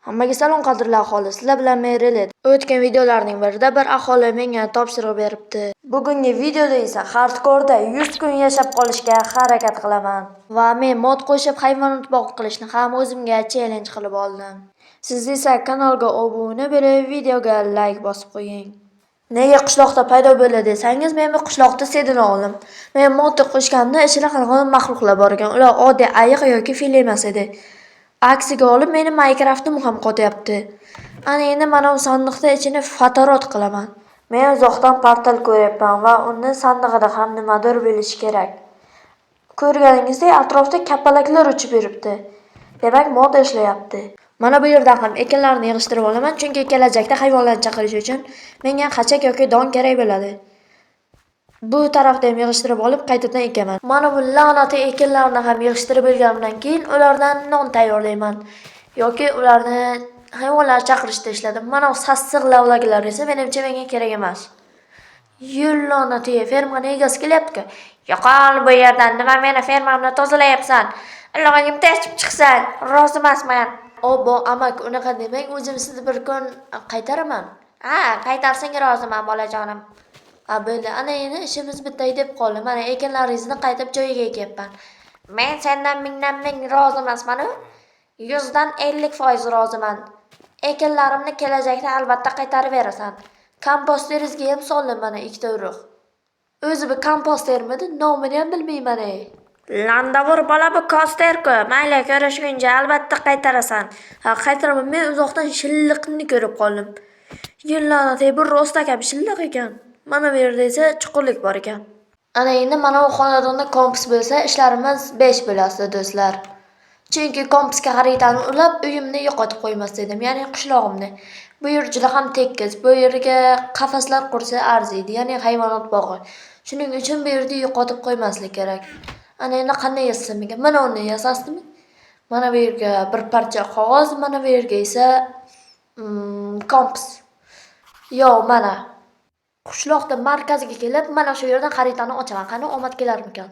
Hammaga salom, qadrli aholi, sizlar bilan men, Relet. O'tgan videolarning birida bir aholi menga topshiriq beribdi. Bugungi videoda esa hardkorda 100 kun yashab qolishga harakat qilaman. Va men mod qo'shib hayvonot bog'i qilishni ham o'zimga challenge qilib oldim. Siz esa kanalga obuna bo'lib, videoga like bosib qo'ying. Nega qishloqda paydo bo'ldi desangiz, men bu qishloqda sedini oldim. Men mod qo'shganimda ichida qanaqa maxluqlar bor ekan. Ular oddiy ayiq yoki fil emas edi. Aksiga olib meni Minecraft'im ham qotyapti. Ana endi mana bu sandiqda ichini fotorot qilaman. Men uzoqdan portal ko'ryapman va uni sandig'ida ham nimadir bo'lishi kerak. Ko'rganingizdek, atrofda kapalaklar uchib yuribdi. Demak, mod ishlayapti. Mana bu yerdan ham ekinlarni yig'ishtirib olaman, chunki kelajakda hayvonlarni chaqirish uchun menga xachak yoki don kerak bo'ladi. Bu tarafda ham yig'ishtirib olib, qaytadan ekaman. Mana bu la'nati ekinlarni ham yig'ishtirib bo'lganimdan keyin ulardan non tayyorlayman yoki ularni hayvonlar chaqirishda ishlataman. Mana bu sassiq lavlagilar esa menimcha menga kerak emas. Yul la'nati, fermani egasi kelyapti-ku. Yo'qol bu yerdan, nima meni fermamni tozalayapsan? Iloyim tez chiqsan, rozi emasman. Obbo, amak, unaqa demang, o'zim sizni bir kun qaytaraman. Ha, qaytarsang roziman, bolajonim. Ha, bo'ldi. Ana endi ishimiz bitay deb qoldi. Mana ekinlaringizni qaytib joyiga ekyapman. Men sendan mingdan ming rozi emasman-u. 100dan 50% roziman. Ekinlarimni kelajakda albatta qaytarib berasan. Komposteringizga ham soldim mana ikkita urug'. O'zi bu kompostermidi? Nomini ham bilmayman ey. Landavur bola, bu kosterku. Mayli, ko'rishguncha, albatta qaytarasan. Ha, qaytaraman. Men uzoqdan shilliqni ko'rib qoldim. La'nati, bu rostakam shilliq ekan. Mana bu yerda esa chuqurlik bor ekan. Ana endi mana bu xonadonda kompas bo'lsa, ishlarimiz 5 bo'ladi, do'stlar. Chunki kompasga xaritani ulab, uyimni yo'qotib qo'ymas edim, ya'ni qishlog'imni. Bu yer juda ham tekis. Bu yerga qafaslar qursa arziydi, ya'ni hayvonot bog'i. Shuning uchun bu yerda yo'qotib qo'ymaslik kerak. Ana endi qanday yasasam ekan? Mana uni yasasdimi? Mana bu yerga bir parcha qog'oz, mana bu yerga esa kompas. Yo, mana. Qishloqda markaziga kelib, mana shu yerdan xaritani ochaman. Qani, omad kelarmikan?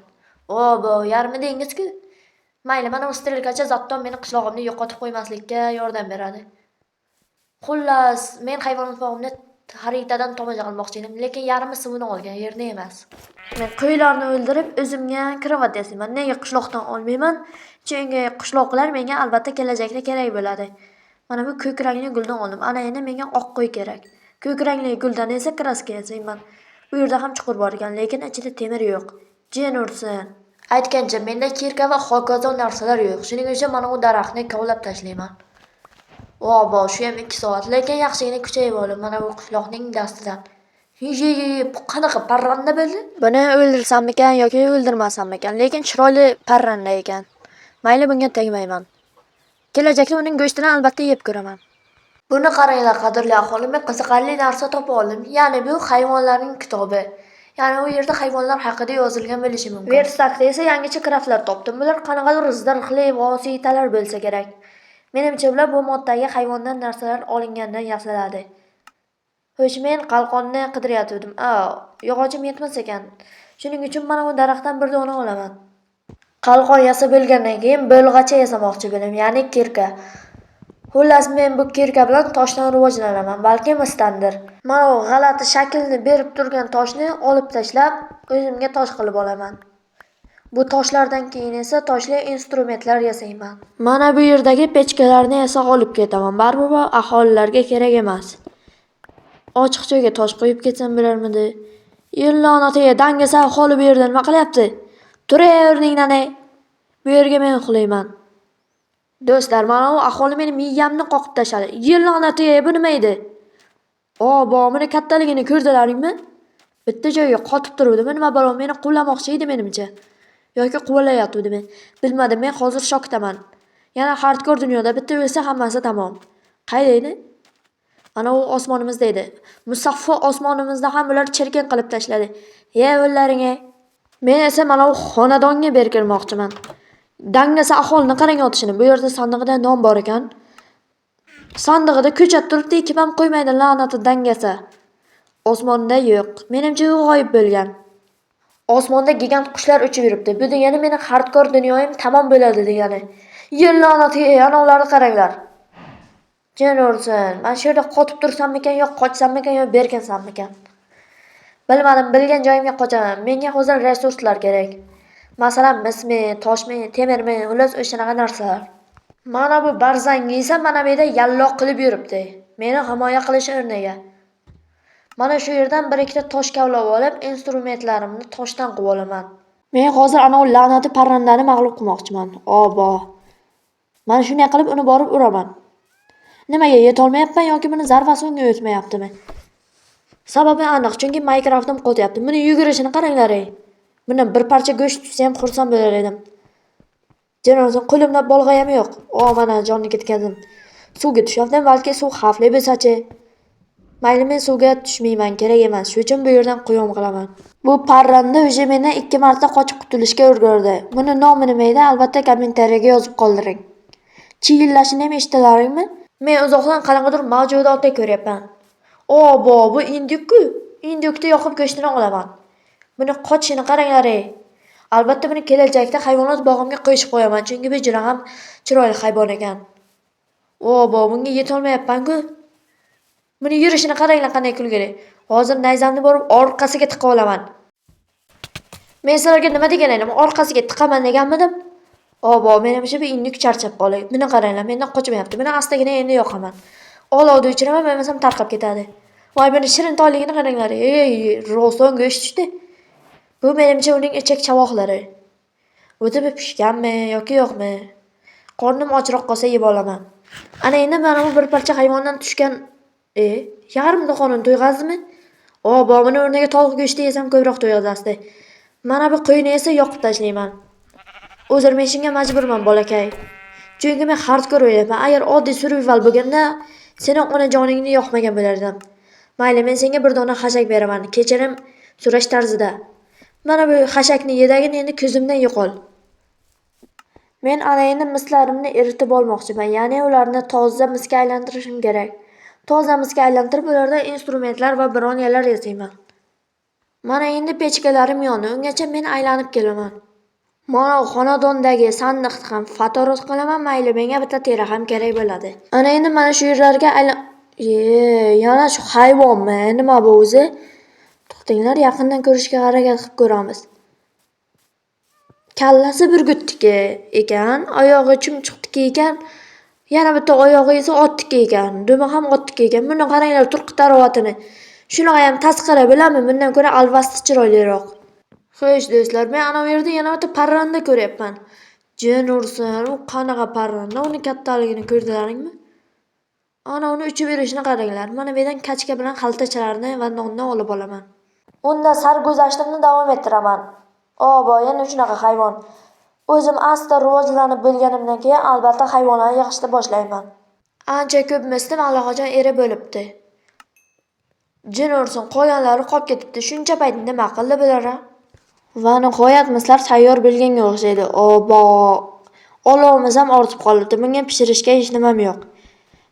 Obo, yarmi dengiz-ku. Mayli, mana bu strelkacha zatton meni qishlog'imni yo'qotib qo'ymaslikka yordam beradi. Xullas, men hayvonot bog'imni xaritadan tomosha qilmoqchi edim, lekin yarmi suvini olgan, yerni emas. Men qo'ylarni o'ldirib, o'zimga krovat yasayman. Nega qishloqdan olmayman? Chunki qishloqlar menga albatta kelajakda kerak bo'ladi. Mana bu ko'k rangli guldan oldim. Ana endi menga oq qo'y kerak. Ko'k rangli guldan esa краска yasayman. Bu yerda ham chuqur bor ekan, lekin ichida temir yo'q. Jin ursin. Aytgancha, menda кирка va hokazo narsalar yo'q. Shuning uchun mana bu daraxtni kovlab tashlayman. Vobo, shu ham 2 soat, lekin yaxshigina kuchayib oldim mana bu qishloqning dastidan. Ye, ye, ye, bu qanaqa parranda bo'ldi? Buni o'ldirsammikan yoki o'ldirmasammikan, lekin chiroyli parranda ekan. Mayli, bunga tegmayman. Kelajakda uning go'shtini albatta yeb ko'raman. Buni qaranglar, qadrli aholi, men qiziqarli narsa topib oldim. Ya'ni bu hayvonlarning kitobi. Ya'ni u yerda hayvonlar haqida yozilgan bo'lishi mumkin. Verstakda esa yangicha craftlar topdim. Bular qanaqadir zirhli vositalar bo'lsa kerak. Menimcha, ular bu moddagi hayvondan narsalar olingandan yasaladi. Xo'sh, men qalqonni qidirayotgandim. A, yog'ochim yetmas ekan. Shuning uchun mana bu daraxtdan bir dona olaman. Qalqon yasab bo'lgandan keyin bo'lg'acha yasamoqchi bo'laman, ya'ni кирка. Xullas, men bu кирка bilan toshdan rivojlanaman, balki misdandir. Mana bu g'alati shaklni berib turgan toshni olib tashlab, o'zimga tosh qilib olaman. Bu toshlardan keyin esa toshli instrumentlar yasayman. Mana bu yerdagi pechkalarni esa olib ketaman. Baribir bu aholilarga kerak emas. Ochiq joyga tosh qo'yib ketsam bo'larmidi? La'nati, dangasa aholi bu yerda nima qilyapti? Tur o'rningdan ey. Bu yerga men uxlayman. Do'stlar, mana bu aholi meni miyamni qoqib tashladi. La'nati, bu nima edi? Obo, buni kattaligini ko'rdilaringmi? Bitta joyga qotib turuvdimi? Nima balo, meni quvlamoqchi edi menimcha. Yoki quvalayotgandimi? Bilmadim, men hozir shokdaman. Yana hardcore dunyoda bitta o'lsa hammasi tamom. Qayda edi? Mana u osmonimizda edi. Musaffo osmonimizda ham ular chirkin qilib tashladi. Ye o'llaring. Men esa mana bu xonadonga berkilmoqchiman. Dangasa aholini qarang otishini. Bu yerda sandig'ida non bor ekan. Sandig'ida ko'chat turibdi, ekib ham qo'ymaydi la'nati dangasa. Osmonda yo'q. Menimcha u g'oyib bo'lgan. Osmonda gigant qushlar uchib yuribdi. Bu degani meni hardcore dunyoyim tamom bo'ladi degani. Ye la'nati, ana ularni qaranglar. Jin ursin. Mana shu yerda qotib tursammikan yo qochsammikan yo berkinsammikan? Bilmadim, bilgan joyimga qochaman. Menga hozir resurslar kerak. Masalan, mismi, toshmi, temirmi, xullas o'shanaqa narsalar. Mana bu barzangi esa mana bu yerda yalloq qilib yuribdi. Meni himoya qilish o'rniga. Mana shu yerdan bir ikkita tosh kavlab olib, instrumentlarimni toshdan qilib olaman. Men hozir ana u la'nati parrandani mag'lub qilmoqchiman. Obo. Mana shunday qilib uni borib uraman. Nimaga yetolmayapman yoki buni zarbasi unga o'tmayaptimi? Sababi aniq, chunki Minecraft'im qotyapti. Buni yugurishini qaranglar ey. Bundan bir parcha go'sht tushsa ham xursand bo'lar edim. Jin ursin, qo'limda bolg'a ham yo'q. O, mana jonni ketkazdim. Suvga tushyaptim, balki suv xavfli bo'lsa-chi. Mayli, men suvga tushmayman, kerak emas. Shu uchun bu yerdan quyum qilaman. Bu parranda o'sha mendan 2 marta qochib qutulishga ulgurdi. Buni nomi nima edi? Albatta kommentariyaga yozib qoldiring. Chiyillashini ham eshitdilaringmi? Men uzoqdan qanaqadir mavjudotni ko'ryapman. Obo, bu indik-ku. Indikni yoqib go'shtini olaman. Buni qochishini qaranglar ey. Albatta buni kelajakda hayvonot bog'imga qo'shib qo'yaman, chunki bu juda ham chiroyli hayvon ekan. Obo, bunga yetolmayapman-ku. Buni yurishini qaranglar qanday kulgili. Hozir nayzamni borib orqasiga tiqib olaman. Men sizlarga nima degan edim? Orqasiga tiqaman deganmidim? Obo, menimcha bu indik charchab qoldi. Buni qaranglar, mendan qochmayapti. Buni astagina endi yoqaman. Olovni o'chiraman, bo'lmasam tarqab ketadi. Voy, buni shirin toyligini qaranglar. Ey, rostdan go'sht tushdi. Bu menimcha uning ichak chavoqlari. O'zi bu pishganmi yoki yo'qmi? Qornim ochroq qolsa yeb olaman. Ana endi mana bu bir parcha hayvondan tushgan, yarim qorin to'yg'azdimi? Obo, buni o'rniga tovuq go'shti yesam ko'proq to'yg'azasdi. Mana bu qo'yni esa yoqib tashlayman. O'zir men shunga majburman, bolakay. Chunki men hardcore o'ynayapman. Agar oddiy survival bo'lganda, seni onajoningni yoqmagan bo'lardim. Mayli, men senga bir dona xashak beraman, kechirim so'rash tarzida. Mana bu xashakni yedagin, endi ko'zimdan yo'qol. Men ana endi mislarimni eritib olmoqchiman, ya'ni ularni toza misga aylantirishim kerak. Toza misga aylantirib, ulardan instrumentlar va bronyalar yasayman. Mana endi pechkalarim yondi, ungacha men aylanib kelaman. Mana xonadondagi sandiqni ham fotoros qilaman, mayli, menga bitta teri ham kerak bo'ladi. Ana endi mana shu yerlarga yana shu hayvonmi, nima bu o'zi? To'xtanglar, yaqindan ko'rishga harakat qilib ko'ramiz. Kallasi burgutniki ekan, oyog'i chumchuqniki ekan, yana bitta oyog'i esa otniki ekan, dumi ham otniki ekan. Buni qaranglar, turqi tarovatini. Shunaqa ham tasqara bilanmi? Bundan ko'ra alvasti chiroyliroq. Xo'sh do'stlar, men ana u yerda yana bitta parranda ko'ryapman. Jin ursin, u qanaqa parranda? Uni kattaligini ko'rdilaringmi? Ana uni uchib yurishini qaranglar. Mana bu yerdan kachka bilan xaltachalarni va nonni olib olaman. Unda sarguzashtimni davom ettiraman. Obo, yana shunaqa hayvon. O'zim asta rivojlanib bo'lganimdan keyin albatta hayvonlarni yig'ishni boshlayman. Ancha ko'p mistim allaqachon erib bo'libdi. Jin ursin, qolganlari qolib ketibdi. Shuncha payt nima qildi bular a? Va nihoyat mislar tayyor bo'lganga o'xshaydi. Obo, olovimiz ham ortib qolibdi. Bunga pishirishga hech nimam yo'q.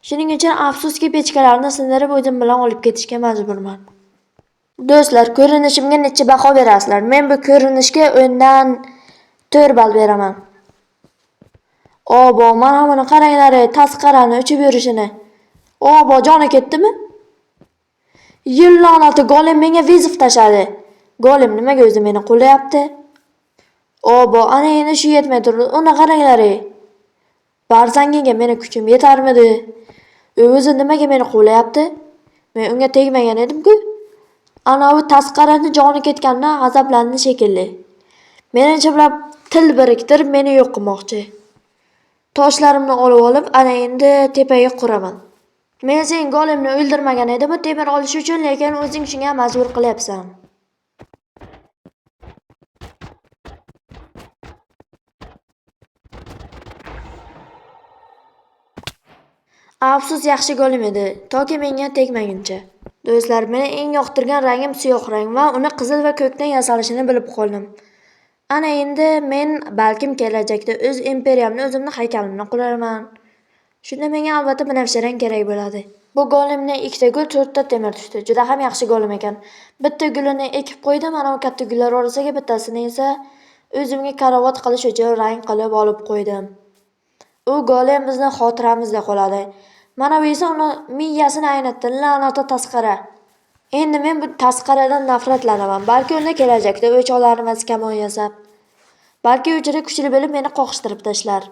Shuning uchun afsuski pechkalarni sindirib o'zim bilan olib ketishga majburman. Do'stlar, ko'rinishimga necha baho berasizlar? Men bu ko'rinishga 10dan 4 ball beraman. Obo, mana buni qaranglar, tasqarani uchib yurishini. Obo, joni ketdimi? Yillonati golem menga vizov tashladi. Golem nimaga o'zi meni qo'llayapti? Obo, ana endi shu yetmay turdi. Uni qaranglar. Barzangiga meni kuchim yetarmidi? O'zi nimaga meni qo'llayapti? Men unga tegmagan edim-ku. Ana u tasqarani joni ketganidan g'azablandi shekilli. Menimcha bular til biriktirib meni yo'q qilmoqchi. Toshlarimni olib olib, ana endi tepaga quraman. Men sen golemni o'ldirmagan edim, temir olish uchun, lekin o'zing shunga majbur qilyapsan. Afsus, yaxshi golem edi, toki menga tegmaguncha. Do'stlar, meni eng yoqtirgan rangim siyoh rang va uni qizil va ko'kdan yasalishini bilib qoldim. Ana endi men balkim kelajakda o'z imperiyamni, o'zimni haykalimni qurarman. Shunda menga albatta binafsha rang kerak bo'ladi. Bu golemni 2 ta gul, 4 ta temir tushdi. Juda ham yaxshi golem ekan. Bitta gulini ekib qo'ydim, ana u katta gullar orasiga, bittasini esa o'zimga karavot qilish uchun rang qilib olib qo'ydim. U golem bizni xotiramizda qoladi. Mana bu esa uni miyasini aynitdi, la'nati tasqara. Endi men bu tasqaradan nafratlanaman. Balki unda kelajakda o'ch olarmiz kamon yasab. Balki u juda kuchli bo'lib meni qoqishtirib tashlar.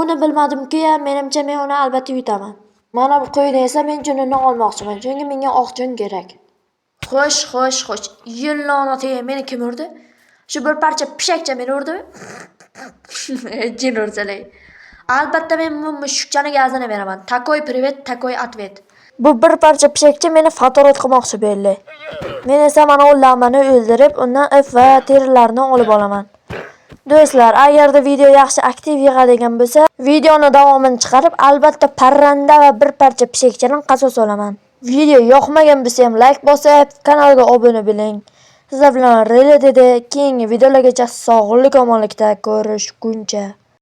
Uni bilmadim-ku-ya, menimcha men uni albatta yutaman. Mana bu qo'yni esa men junini olmoqchiman, chunki menga oq jun kerak. Xo'sh, xo'sh, xo'sh. La'nati, meni kim urdi? Shu bir parcha pishakcha meni urdimi? Jin ursalar. Albatta men bu mushukchani gazini beraman. Такой привет, такой ответ. Bu bir parcha pishakcha meni fotorat qilmoqchi bo'ldi. Men esa mana u lamani o'ldirib, undan ip va terilarni olib olaman. Do'stlar, agarda video yaxshi aktiv yig'adigan bo'lsa, videoni davomini chiqarib, albatta parranda va bir parcha pishakchadan qasos olaman. Video yoqmagan bo'lsa ham like bosib, kanalga obuna bo'ling. Sizlar bilan Rela dedi. Keyingi videolargacha sog'lik omonlikda ko'rishguncha.